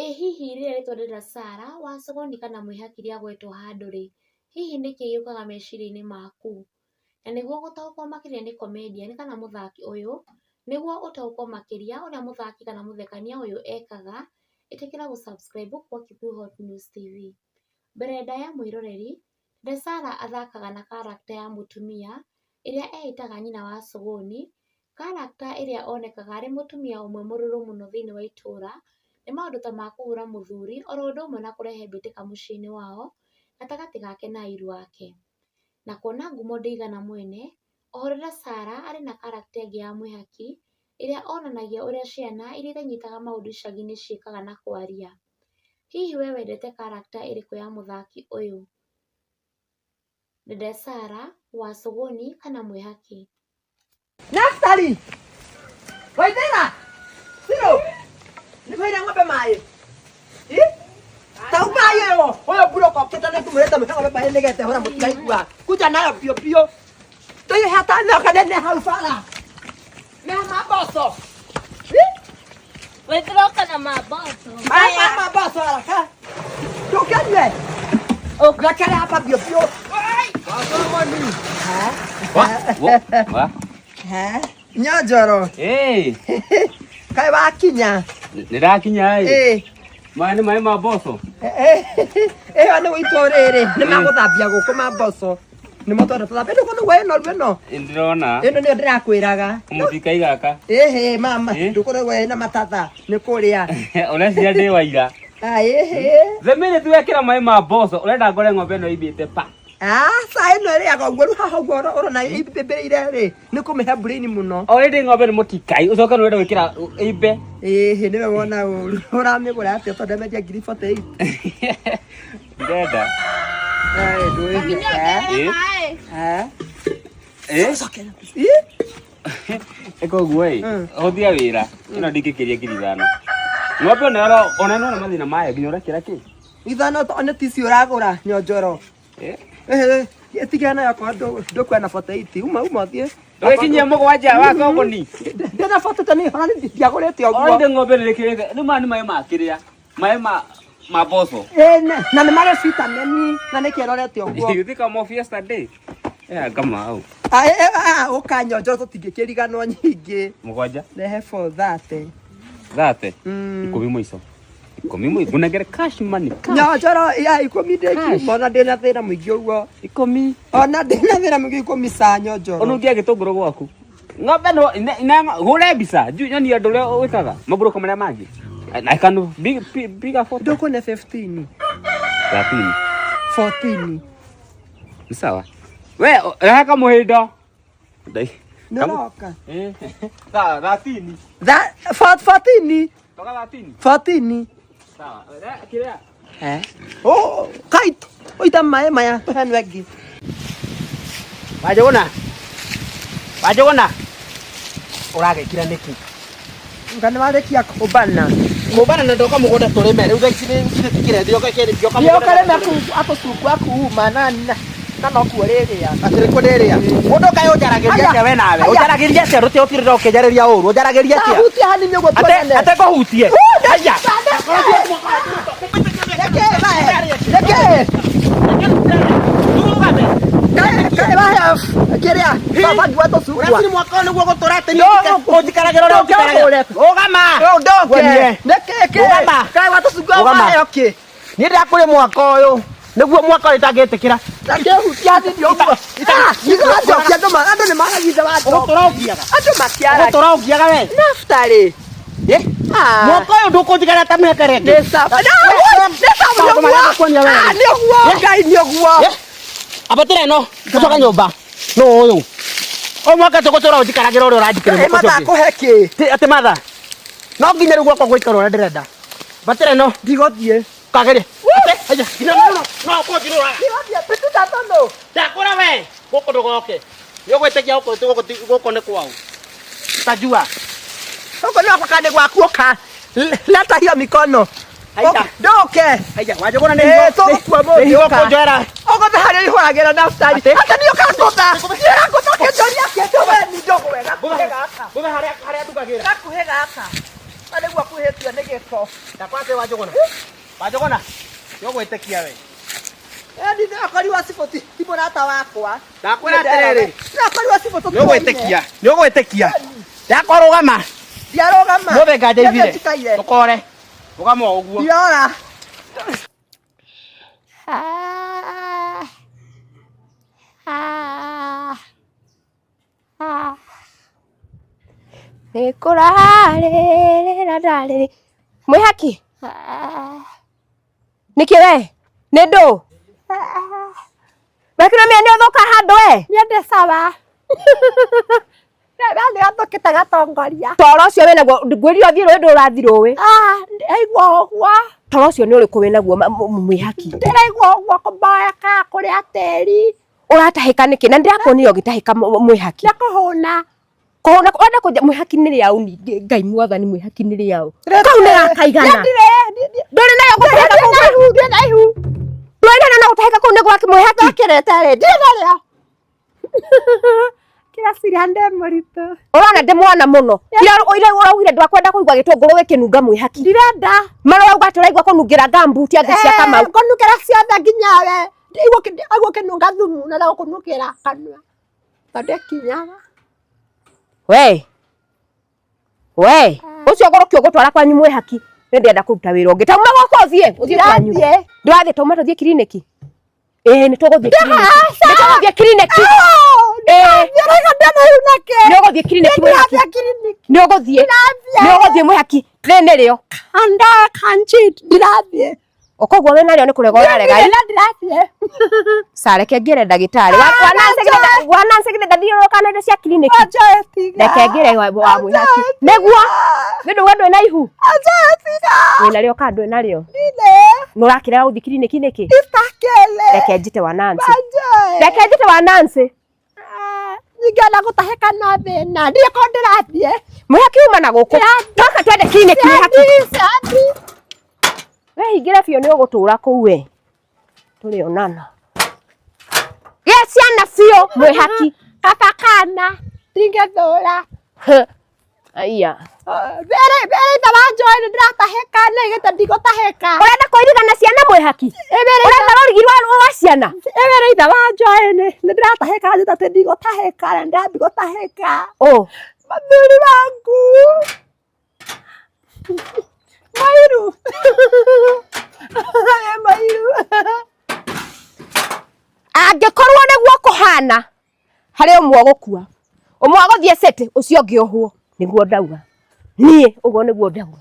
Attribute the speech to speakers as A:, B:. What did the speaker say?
A: Ĩ hihi rĩrĩa rĩtwa Dada Sarah, Wasogoni kana Mwĩhaki rĩagwetwo handũ-rĩ, hihi nĩkĩ gĩũkaga meciria-inĩ maku? Na nĩguo gũtaũkwo makĩria nĩ comedian kana mũthaki ũyũ, nĩguo ũtaũkwo makĩria ũrĩa mũthaki kana mũthekania ũyũ ekaga, ĩtĩkĩra gũ subscribe kwa Kikuyu Hot News TV. Mbere ndaya mwĩroreri, Dada Sarah athakaga na character ya mũtumia ĩrĩa eĩtaga nyina wa Sogoni, character ĩrĩa onekaga arĩ mũtumia ũmwe mũrũrũ mũno thĩinĩ wa itũra, nĩ maũndũ ta ma kũhũra mũthuri oro ũndũ ũmwe na kũrehe mbĩtĩka mũciĩ-inĩ wao gatagatĩ gake na airu ake. Na kuona ngumo ndĩigana mwene, oho Dada Sarah arĩ na character ĩngĩ ya mwĩhaki ĩrĩa onanagia ũrĩa ciana iria itanyitaga maũndũ icagi-inĩ ciĩkaga na kwaria. Hihi we wendete character ĩrĩkũ ya mũthaki ũyũ? Dada Sarah, Wasogoni kana Mwĩhaki?
B: Naftali! Waithera! Siro! Nĩkũheire ng'ombe maĩ? Ĩ? Ta ukai ũyũ, ũyũ mburoko okĩte nĩ tumũrĩte mũhe ng'ombe maĩ nĩgetha ĩhũra mũtiraigua. Kuja nayo biũ biũ. Tũyũ hatano kanene hau bara. Meha ma mboco. Ĩ?
C: Wĩthiroka na mamboco.
B: Maĩ ma ma mboco haraka. Ndũkĩnyue. Rekere hapa biũ biũ.
D: Wa?
B: He? Nyanjoro.
D: Eh,
B: Kaĩ wakinya?
D: nĩ ndakinya ĩ.
B: Ĩ.
D: Maya nĩ maĩ ma mboco.
B: Ĩyo nĩ gũitwo rĩrĩ nĩ magũthambia gũkũ ma mboco nĩmo twenda tũthambia ndũkũ nĩguo ĩno ru ĩno
D: Ĩ, Ndĩrona
B: ĩno nĩyo ndĩrakwĩraga
D: mũtikai gaka.
B: ĩhĩ mama
D: Ĩ?
B: ndũkũ nĩguo ĩna matatha nĩ kũrĩa
D: Ũreciria ndĩ waira.
B: ĩhĩ
D: The minute wekĩra maĩ ma mboco ũrenda ngore ng'ombe ĩno ĩimbĩte pa.
B: aca ĩno ĩrĩaga ũguo rĩu haha ũguo ũrona ĩmbĩrĩire rĩ nĩ kũmĩhe brain mũno
D: Already ng'ombe nĩ mũtikai ũcoke nĩ ũrenda gwĩkĩra ĩimbe.
B: ĩhĩ nĩwe wona ũru ũramĩgũra atĩa tondũ amendia ngiri 48
D: Ndirenda.
B: Ĩ, ndũĩ.
D: Ĩ?
B: Eh?
D: Ĩ?
B: Ĩ?
D: Ĩka ũguo ĩ.
B: Mm.
D: Hũthia wĩra. Ĩno ndingĩkĩria 5,000. Ng'ombe ona ĩro ona ĩno na mathĩna mayo nginya ũrekĩra kĩ?
B: Ithano to nĩ tici ũragũra nyonjoro
D: Ĩ?
B: tigana nayo korwo ndũkuona 48 uma uma ũthiĩ
D: Ndũgĩkinyia mũgwanja wa thogoni.
B: ndĩna 48 nĩ hora ndiagũrĩte ũguo
D: Already ng'ombe nĩ ĩkĩrĩte. Rĩu maya nĩ maĩ ma kĩrĩa. Maĩ ma ma mboco.
B: Ĩ, na nĩ marĩ vitamini na nĩkĩ ĩrorete ũguo
D: You think I'm off yesterday? Yeah, ngama hau.
B: Ah, eh, eh, ah, ũka nyonjoro tũtingĩkĩriganwo nyingĩ
D: Mũgwanja.
B: rehe 430
D: Thate.
B: Mm.
D: 10 mũico. 10 mũico. Ngunengere cash money. Cash.
B: Nyonjoro ya 10 ndĩkiuma ona ndĩna thĩna mũingĩ ũguo
D: 10.
B: ona ndĩna thĩna mũingĩ 10 ca nyonjoro
D: Ũnungia gĩtũngũrũ gwaku. Ng'ombe no ina hũre mbica. Njui nyonie andũ ũrĩa wĩkaga. Maburũka marĩa mangĩ. I can big big bigger photo.
B: Ndũkũne 15.
D: 13.
B: 14.
D: Ni sawa. We rehe kamũhĩndo. Ndai.
B: Nĩ ũroka
D: Eh. Sawa, 13.
B: 14.
D: Toka 13.
B: 14.
D: Sawa. Kĩrĩa?
B: Eh? Oh, kaito. Oita maĩ maya tũhenwe ĩngĩ.
E: Wanjũgũna. Wanjũgũna. Ũragĩkira nĩkĩ?
B: Nga nĩ warĩkia kũmbana.
E: Kũmbana na ndoka mũgũnda tũrĩme. Rĩu thaa ici nĩ tikĩre ndioka kĩrĩ ndioka
B: Ndioka
E: mũgũnda.
B: rĩme atũcungu akuuma na na nokuo rĩrĩa.
E: Atĩ nĩkuo ndĩrĩa. Mũndũ kaĩ ũnjaragĩria atĩa we nawe?
B: Aya.
E: Ũnjaragĩria atĩa? Rũtĩa ũtirĩra ũkĩnjarĩria ũru. Ũnjaragĩria atĩa?
B: Tahutia hanini ũguo
E: Ate
B: tuonane.
E: ate ngũhutie. Aya.
B: Reke, bae. Reke. Kaĩ wahe kĩrĩa baba ngiwa tũcungwa.
E: Ũraciri mwaka ũyũ nĩguo gũtũra atĩ
B: Ndũgũ-
E: ũnjikaragĩra ũrĩa ũnjikaragĩra.
B: Ndũkũre.
E: Rũgama.
B: Ndũke.
E: Nguonie.
B: Nĩkĩ kĩ?
E: Rũgama.
B: Kaĩ wa tũcungwa
E: Rũgama.
B: waheo kĩ?
E: Niĩ ndakũrĩ mwaka ũyũ. Nĩguo mwaka ũyũ itangĩtĩkĩra.
B: Ndakĩhutia hanini ũguo. Ah, nĩguo wanjokia andũ andũ nĩ maragitha wanjokia.
E: Ũgũtũra ũngiaga.
B: Andũ makĩara.
E: Ũgũtũra ũngiaga we.
B: Naftali.
E: Eh?
B: Ah.
E: Mwaka ũyũ ndũkũnjikara ta mĩaka ĩrĩa ĩngĩ.
B: Nĩ sawa. Nĩ sawa,
E: Maũndũ marĩa
B: nĩ
E: ndakuonia
B: ũguo.
E: we.
B: Ah, nĩ ũguo, Ngai nĩ ũguo.
E: Eh? Ambatĩra ĩno tũcoke nyũmba. Nũ ũyũ? Ũyũ mwaka tũgũtũra ũnjikaragĩra ũrĩa ũranjikĩrĩra
B: Ĩ
E: mwaka ũcio ũngĩ.
B: matakũhe kĩ?
E: Atĩ matha. No nginya rĩu gwakwa gũikara ũrĩa ndĩrenda. Mbatĩra ĩno.
B: Ndigũthiĩ.
E: Kagerie. Ate, aya, nginya no no kũnjirũra.
B: Ndigũthiĩ, pituta tondũ.
E: Ndakũra we. Gũkũ ndũgoke. Nĩ ũgwĩtĩkia gũkũ gũkũ gũkũ nĩ kwao. Tajua.
B: Huko nĩ gwakwa kana nĩ gwaku ũka. Leta hiyo mikono.
E: Haija.
B: Ndũke.
E: Haija, wanjũgũna nĩ
B: Eh,
E: higo.
B: tũgũkua
E: Nĩ
B: mũthĩ
E: higo
B: ũka.
E: kũnjoera.
B: Ũgũtha harĩa ihũragĩra Naftali.
E: Atĩ?
B: Ata nĩ ũkangũtha. Nĩ ũrangũtha ũkĩnjũria kĩndũ we ni ndũgwe. Gakuhĩ gaka.
E: Ngũtha harĩa harĩa ndugagĩra.
B: Gakuhĩ gaka. Na nĩguo akuhĩtio nĩ gĩko.
E: Ndakwate Wanjũgũna. Wanjũgũna. Nĩũgwĩtĩkia we.
B: Ĩni ndĩrakorirwo cibũ ti mũrata wakwa.
E: Ndakwĩra atĩrĩrĩ.
B: Ndĩrakorirwo cibũ tũtuaine.
E: Nĩũgwĩtĩkia. Nĩũgwĩtĩkia. Ndakwarũgama.
B: Ndiarũgama.
E: Mũthĩ nganja ithire.
B: Njikaire.
E: Ndũkore. Rũgama o ũguo.
B: Ndiora.
F: Nĩ kũrarĩrĩra ndarĩrĩ mwĩhaki nĩkĩ we nĩ ndũ wekĩra mĩa nĩ ũthũka handũ we
B: Niĩ ndĩ sawa. Nĩ athũkĩte gatongoria.
F: toro ũcio wĩnaguo ngwĩrire ũthiĩ rũĩ ndũrathiĩ rũĩ
B: Ah, ndĩraigua ũguo.
F: toro ũcio nĩ ũrĩkũ wĩnaguo mwĩhaki
B: Ndĩraigua ũguo kũmboeka kũrĩa tĩri.
F: Ũratahĩka nĩkĩ na ndĩrakuonire ũgĩtahĩka mwĩhaki?
B: Nĩ kũhũna.
F: Kũhũna wenda kũnja mwĩhaki nĩ rĩaũ ningĩ Ngai mwathani mwĩhaki nĩ rĩaũ kau nĩ gakaigana ndũrĩ nayo gũtahĩka kũu
B: Ndirĩ na ihu.
F: Ndũrĩ nayo na gũtahĩka kũu nĩ gwake mwĩhaki.
B: Ndokĩrĩte rĩ, ndirĩ narĩo. Kĩraciria ndĩ mũritũ.
F: Ũrona ndĩ mwana mũno ira ira ũraugire ndwakwenda kũigua gĩtũngũrũ gĩkĩnunga mwĩhaki.
B: Ndirenda.
F: Mara ũrauga atĩ ũraigua kũnungĩra ngambuti anga cia Kamau.
B: Ngũnungĩra ciothe nginya we. Aigua ũkĩnunga thumu na gũkũnungĩra kanua. Tondũ ĩkinyaga.
F: We we ũcio ũgũrũki ũgũtwara kwanyu mwĩhaki nĩ ndĩrenda kũruta wĩra ũngĩ tauma gũkũ ũthiĩ ũthiĩ kwanyu.
B: Ndirathiĩ.
F: Ndũrathiĩ tauma tũthiĩ kiriniki ĩĩ nĩ tũgũthiĩ kiriniki nĩ tũgũthiĩ kiriniki ĩĩ.
B: Ndĩraiga ndĩna ihu nakĩ?
F: Nĩ ũgũthiĩ kiriniki mwĩhaki.
B: Ndĩrathiĩ kiriniki.
F: Nĩ ũgũthiĩ nĩ ũgũthiĩ mwĩhaki rĩ nĩrĩo.
B: Anda kanchit ndirathiĩ.
F: Ũkoguo wĩna rĩo nĩ kũrega ũrarega.
B: Ndirĩ na ndirathiĩ.
F: Careke ngĩre ndagĩtarĩ wananse githĩ ndathiũrũrũka na indo cia kiriniki.
B: Acha tiga.
F: Reke ngĩre wa mwĩhaki nĩguo nĩ ndauga ndwĩ na ihu.
B: Acha tiga.
F: Wĩna rĩo kana ndwĩ narĩo?
B: Ndirĩ.
F: Nĩ ũrakĩrega gũthiĩ kiriniki nĩkĩ?
B: Istakele.
F: Reke njĩte wa Nancy.
B: Acha.
F: Reke njĩte wa Nancy.
B: Ningĩona gũtahĩka no thĩna. Ndirĩ ko ndĩrathiĩ.
F: Mwĩhaki uma na gũkũ toka twende kiriniki mwĩhaki.
B: Ciathi.
F: We hingĩre biũ nĩ ũgũtũra kũu we tũrĩonana gĩa ciana biũ mwĩhaki.
B: Kaba kana. Ndingĩthũra.
F: Aiya.
B: Mbere mbere ithe wa Joy nĩ ndĩratahĩka na igĩte ndigũtahĩka.
F: Ũrenda kũirigana ciana mwĩhaki? Ũrenda rũrigi rwa ciana?
B: Mbere ithe wa Joy nĩ ndĩratahĩka njĩte atĩ ndigũtahĩka na ndĩrambi gũtahĩka.
F: Ũ.
B: Mũthuri wangu. Mairu. Mairu.
F: Angĩkorwo nĩguo kũhana harĩ ũmwe ũgũkua ũmwe agũthiĩ city ũcio ũngĩ ohwo nĩguo ndauga niĩ ũguo nĩguo ndauga.